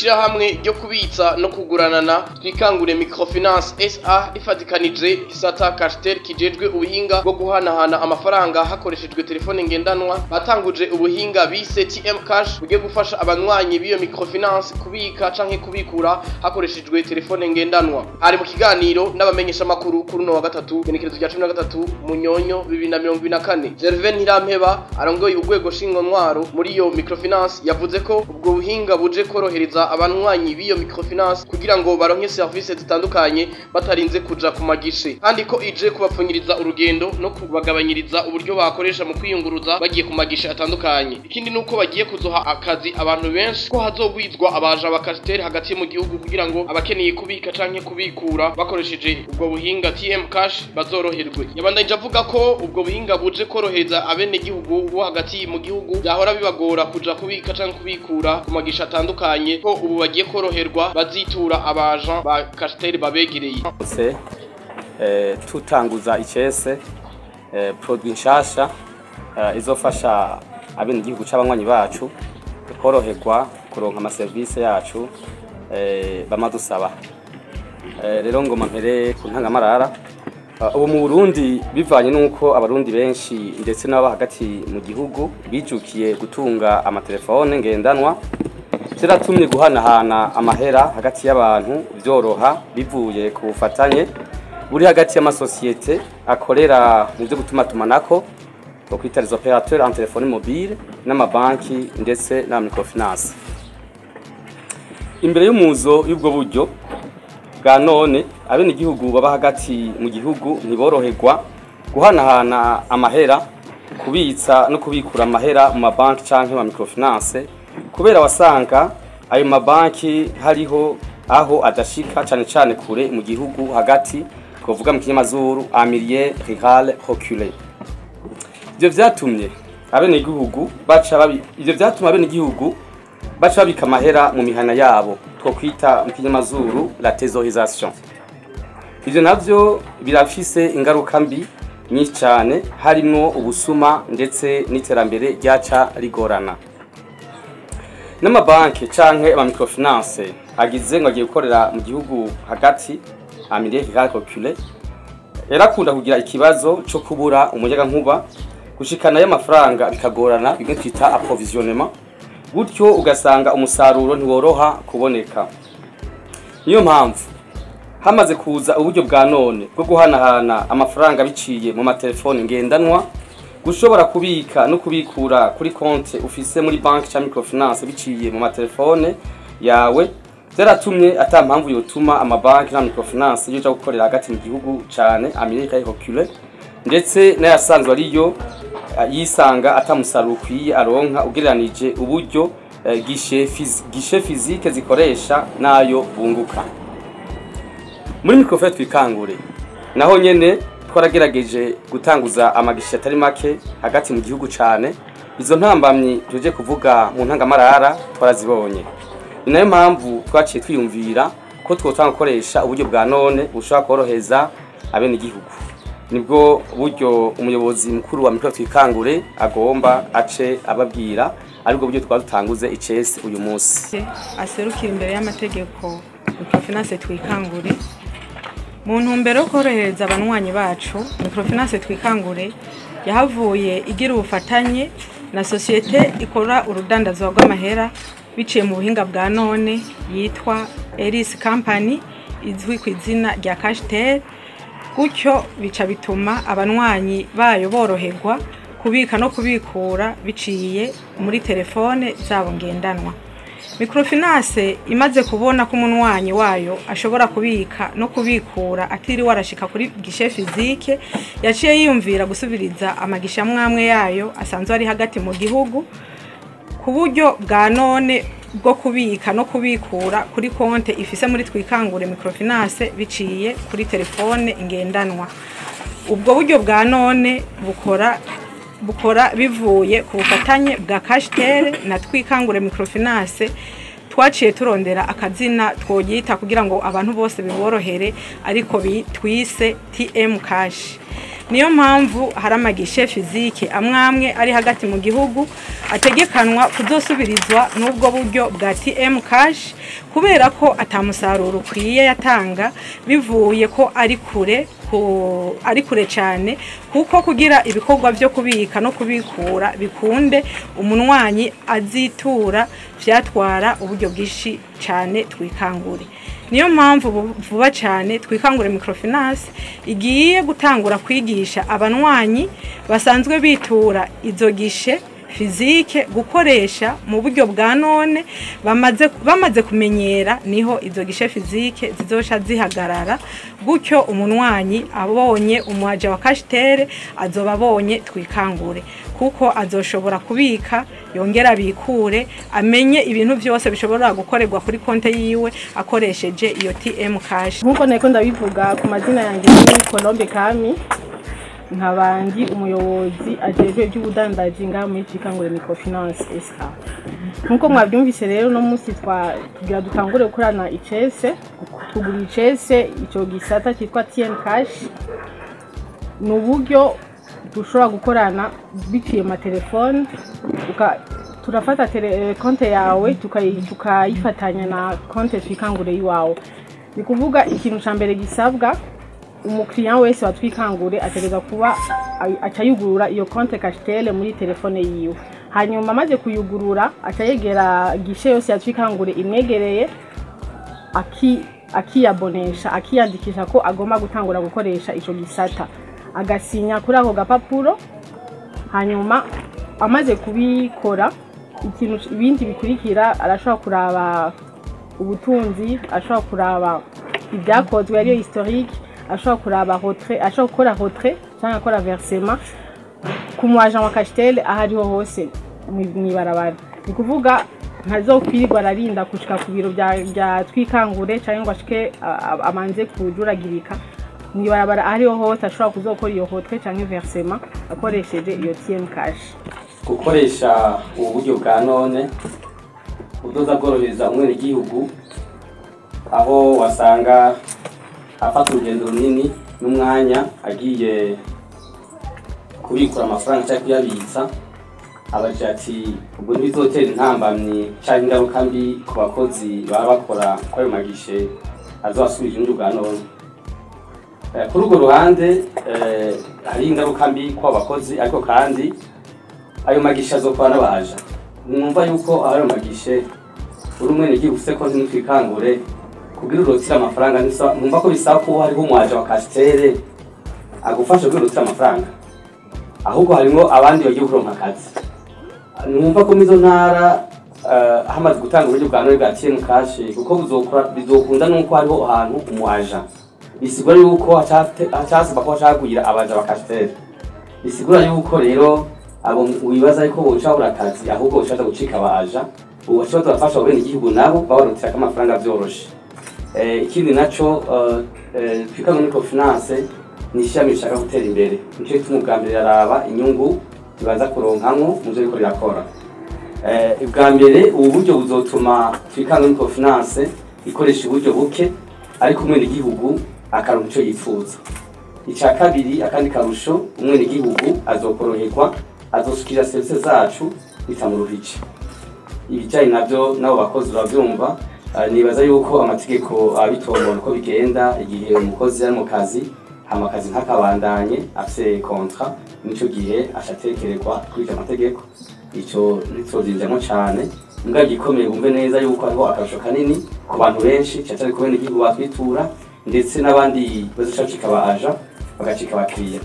Ishirahamwe ryo kubitsa no kuguranana Twikangure Microfinance SA rifatikanije gisata Castel kijejwe ubuhinga bwo guhanahana amafaranga hakoreshejwe telefone ngendanwa, batanguje ubuhinga bise TM Cash bugiye gufasha abanywanyi b'iyo microfinance kubika canke kubikura hakoreshejwe telefone ngendanwa. Ari mu kiganiro n'abamenyesha makuru kuri no wa gatatu, genekerezo rya 13 Munyonyo 2024. Gervais Ntirampeba arongoye urwego ntwaro muri iyo microfinance yavuze ko ubwo buhinga buje korohereza abanywanyi b'iyo microfinance kugira ngo baronke service zitandukanye batarinze kuja ku magishe, kandi ko ije kubapfunyiriza urugendo no kubagabanyiriza uburyo bakoresha mu kwiyunguruza bagiye ku magishe atandukanye. Ikindi nuko bagiye kuzoha akazi abantu benshi, ko hazogwizwa abaja bakasiteri hagati mu gihugu kugira ngo abakeneye kubika canke kubikura bakoresheje ubwo buhinga TM Cash bazoroherwe. Yabandanije avuga ko ubwo buhinga buje korohereza abene gihugu bo hagati mu gihugu byahora bibagora kuja kubika canke kubikura ku magisha atandukanye, ko ubu bagiye koroherwa bazitura abaja ba Castel babegereye. Tutanguza icese produit nshasha izofasha abene gihugu c'abanywanyi bacu koroherwa kuronka ama service yacu bamadusaba. Rero ngoma mpere ku ntangamarara. Ubu mu Burundi, bivanye nuko abarundi benshi ndetse n'aba hagati mu gihugu bijukiye gutunga amatelefone ngendanwa, ziratumye guhanahana amahera hagati y'abantu byoroha, bivuye ku bufatanye buri hagati y'amasosiyete akorera mu byo gutuma tumanako, twakwita les opérateurs en téléphonie mobile, n'amabanki ndetse na microfinance. Imbere y'umuzo y'ubwo buryo bwa none, abene igihugu baba hagati mu gihugu ntiboroherwa guhanahana amahera, kubitsa no kubikura amahera mu mabanki canke mu microfinance, kubera wasanga ayo mabanki hariho aho adashika, cane cane kure mu gihugu hagati, twavuga mu kinyamazuru en milieu rural reculé. Ivyo vyatumye abene igihugu baca babika amahera mu mihana yabo, twokwita mu kinyamazuru la thésaurisation. Ivyo navyo birafise ingaruka mbi nyinshi cane, harimwo ubusuma ndetse n'iterambere ryaca rigorana. N'amabanki canke ama microfinance agize ngo agiye gukorera mu gihugu hagati, en milieu rural reculé, yarakunda kugira ikibazo co kubura umuyagankuba, gushikana y'amafaranga bikagorana, bimwe twita approvisionnement, gutyo ugasanga umusaruro ntiworoha kuboneka. Niyo mpamvu hamaze kuza uburyo bwa none bwo guhanahana amafaranga biciye mu matelefone ngendanwa, gushobora kubika no kubikura kuri konte ufise muri banki cyangwa microfinance biciye mu matelefone yawe, byaratumye ata mpamvu yotuma amabanki na microfinance yoja gukorera hagati mu gihugu cane en milieu reculé, ndetse n'ayasanzwe ariyo yisanga atamusaruro ukwiye aronka ugereranije uburyo guichet physique zikoresha nayo bunguka. Muri microfinance Twikangure naho nyene twaragerageje gutanguza amagisha atari make hagati mu gihugu cane. Izo ntambamyi tuje kuvuga mu ntangamarara twarazibonye. Ni nayo mpamvu twaciye twiyumvira ko twotanga gukoresha uburyo bwa none bushobora koroheza abene igihugu. Nibwo buryo umuyobozi mukuru wa micro Twikangure agomba ace ababwira, aribwo buryo twadutanguze icese uyu munsi. Aserukira imbere y'amategeko microfinance Twikangure, mu ntumbero yo korohereza abanywanyi bacu, microfinance Twikangure yahavuye igira ubufatanye na sosiyete ikora urudandazwa rw'amahera biciye mu buhinga bwa none yitwa Eris Company, izwi ku izina rya Cashtel. Gutyo bica bituma abanywanyi bayo boroherwa kubika no kubikura biciye muri telefone zabo ngendanwa. Microfinance imaze kubona ko umunwanyi wayo ashobora kubika no kubikura atiriwe arashika kuri guichet physique, yaciye yiyumvira gusubiriza amagisha amwamwe yayo asanzwe ari hagati mu gihugu ku buryo bwa none bwo kubika no kubikura kuri konte ifise muri Twikangure Microfinance biciye kuri telefone ngendanwa. Ubwo buryo bwa none bukora bivuye ku bufatanye bwa Cashtel na Twikangure Microfinance. Twaciye turondera akazina twoyita kugira ngo abantu bose biborohere, ariko twise TM Cash. Niyo mpamvu hari amagishe physique amwamwe ari hagati mu gihugu ategekanwa kuzosubirizwa n'ubwo buryo bwa TM Cash kubera ko atamusaruro ukwiye yatanga bivuye ko ari kure cyane, kuko kugira ibikorwa byo kubika no kubikura bikunde umunwanyi azitura vyatwara uburyo bwinshi cyane Twikangure. Niyo mpamvu vuba cyane Twikangure Microfinance igiye gutangura kwigisha abanwanyi basanzwe bitura izo gishe fizike gukoresha mu buryo bwa none. Bamaze kumenyera niho izo gishe fizike zizosha zihagarara, gutyo umunwanyi abonye umwaje wa Castel azoba abonye Twikangure, kuko azoshobora kubika yongera abikure, amenye ibintu byose bishobora gukorerwa kuri konte yiwe akoresheje iyo TM Cash. Nkuko nako ndabivuga, ku mazina yanjye ni Colombe Kami, nkabandi umuyobozi ajejwe iby'ubudandaji ngaha muri Twikangure Microfinance SA. Nkuko mwabyumvise rero, no munsi tugira dutangure gukorana icese, tugura icese ico gisata cyitwa TM Cash. Ni uburyo dushobora gukorana biciye mu matelefone, turafata konte yawe tukayifatanya na konte Twikangure y'iwawe. Ni kuvuga ikintu ca mbere gisabwa, umukiriya wese wa Twikangure ategereza kuba aca yugurura iyo konte Castel muri telefone yiwe. Hanyuma amaze kuyugurura, aca yegera guichet yose ya Twikangure imwegereye, akiyabonesha, akiyandikisha ko agomba gutangura gukoresha ico gisata, agasinya kuri ako gapapuro. Hanyuma amaze kubikora, ikintu ibindi bikurikira, arashobora kuraba ubutunzi, ashobora kuraba ibyakozwe, ariyo historique, ashobora kuraba retrait, ashobora gukora retrait cyangwa akora versement ku mu agent wa Castel aho ariho hose mw'ibarabara. Ni kuvuga ntazokwirirwa ararinda gushika ku biro bya Twikangure cyangwa ngo ashike amanze kujuragirika. Mw'ibarabara aho ariho hose ashobora kuzokora iyo retrait cyangwa versement akoresheje iyo TM Cash. Gukoresha ubu buryo bwa none buzoza bworohereza umwenegihugu, aho wasanga afata urugendo runini n'umwanya agiye kubikura amafaranga cyangwa kuyabitsa. Abagira ati ubwo ntibizotera intambamyi cyangwa ingaruka mbi ku bakozi baba bakora kuri ayo magishe azobasubije uburyo bwa none? Kuri urwo ruhande hari ingaruka mbi ku bakozi, ariko kandi ayo magishe azokora n'abaja. Mwumva yuko ayo magishe, uri umwenegihugu ufise konti muri Twikangure, kugira urotire amafaranga mwumva ko bisaba ko hariho umwaja wa Castel agufasha kugira urotire amafaranga, ahubwo harimwo abandi bagiye kuronka akazi. Numva ko mizo ntara hamaze gutanga uburyo bwa none bwa TM Cash, kuko buzokora bizokunda nuko hariho ahantu umwaja, bisigura yuko hacasaba ko hacagwira abaja ba Castel. Bisigura yuko rero abo wibaza yuko boca babura akazi, ahubwo boca gucika abaja, ubu baca bazabafasha bene igihugu nabo babarotirako amafaranga vyoroshe. Ikindi naco, Twikangure Microfinance ni ishami rishaka gutera imbere, nico gituma ubwa mbere araba inyungu ribanza kuronkamwo mu vyo ririko rirakora. Ubwa mbere ubu buryo buzotuma Twikangure Microfinance ikoresha uburyo buke, ariko umwenegihugu akaronka ico yipfuza. Ica kabiri, akandi karusho, umwenegihugu azokoroherwa, azoshikira serivisi zacu bitamuruhije. Ibijanye navyo nabo bakozi uravyumva, nibaza yuko amategeko abitombora uko bigenda igihe umukozi ari mu kazi, hama akazi ntakabandanye afise contrat, nico gihe acatekererwa kuri ivyo amategeko. Ico ntitwozinjamwo cane, mbwa igikomeye bumve neza yuko hariho akarusho kanini ku bantu benshi, cane cane ku benegihugu batwitura, ndetse n'abandi bazoca bacika aba aja, bagacika abakiriya,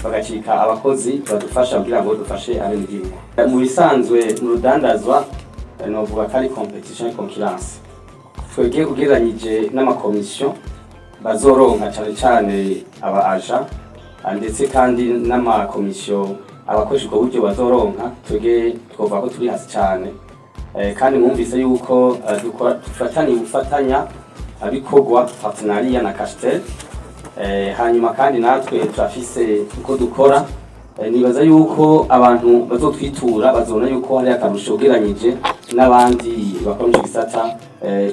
bagacika abakozi badufasha kugira ngo dufashe abenegihugu. Mu bisanzwe mu rudandazwa novuga ko ari compétition et concurrence. Twebwe ugereranyije n'amakomisiyo bazoronka, cane cane aba aja, ndetse kandi n'amakomisiyo abakoresha ubwo buryo bazoronka, twebwe twovuga ko turi hasi cane. Kandi mwumvise yuko dukora dufatanye, gufatanya abikorwa partenariat na Castel. Hanyuma kandi natwe turafise uko dukora. Nibaza yuko abantu bazotwitura bazobona yuko hari akarusho ugereranyije n'abandi bakora mu gisata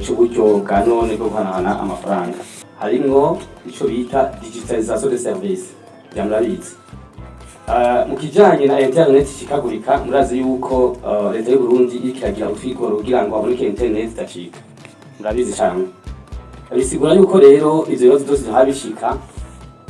c'uburyo bwa none bwo guhanahana amafaranga. Harimwo ico bita digitalisation de service, murabizi. Mu kijanye na internet ishikagurika, murazi yuko leta y'u Burundi iriko iragira utwigoro kugira ngo haboneke internet idacika, murabizi cane. Bisigura yuko rero ivyo bibazo vyose bishika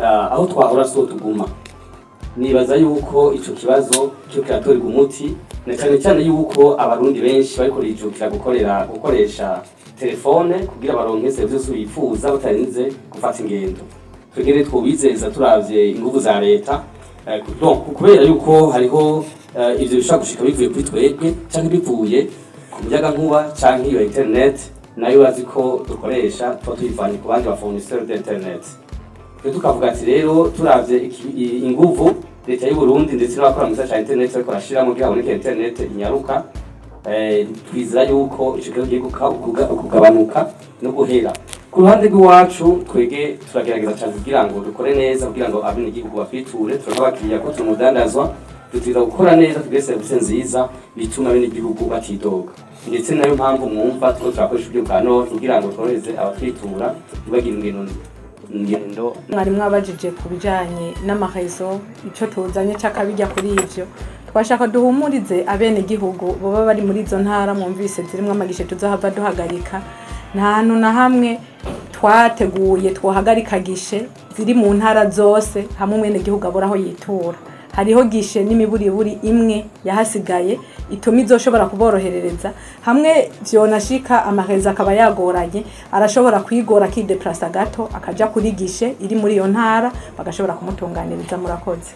aho twahora so tuguma. Nibaza yuko ico kibazo cyo kiratorerwa umuti, na cyane cyane yuko abarundi benshi bariko rijukira gukoresha telefone kugira baronke serivisi bifuza batarinze gufata ingendo. Twegere twobizeza turavye inguvu za leta, donc kubera yuko hariho ivyo bishobora gushika bivuye kuri twebwe canke bivuye ku muyagankuba canke iyo internet nayo bazi ko dukoresha, tuba tuyivanye ku bandi ba fournisseur d'internet. Twe tukavuga ati rero turavye inguvu leta y'u Burundi ndetse n'abakora mu gisata ca internet bariko barashiramo kugira haboneke internet inyaruka, twizera yuko ico kibazo kigiye kugabanuka no guhera. Ku ruhande rw'iwacu, twege turagerageza cyane kugira ngo dukore neza, kugira ngo abenegihugu batwiture, turonke abakiriya, ko turi umudandazwa, dutegerezwa gukora neza, tugire serivisi nziza bituma abenegihugu batidoga. Ndetse nayo mpamvu mwumva turiko turakoresha uburyo bwa none kugira ngo tworohereze abatwitura, ntibagire ingendo. Mwari mwabajije ku bijanye n'amarezo, ico tuzanye c'akabijya kuri ivyo. Twashaka duhumurize abenegihugu boba bari muri izo ntara mwumvise zirimwo amagishe tuzohava duhagarika. Nta hantu na hamwe twateguye twohagarika guichet ziri mu ntara zose hamwe umwenegihugu abura aho yitura. Hariho guichet n'imiburiburi imwe yahasigaye ituma izoshobora kuboroherereza. Hamwe vyonashika amarezo akaba yagoranye, arashobora kwigora akideplasa gato akaja kuri guichet iri muri iyo ntara, bagashobora kumutunganiriza. Murakoze.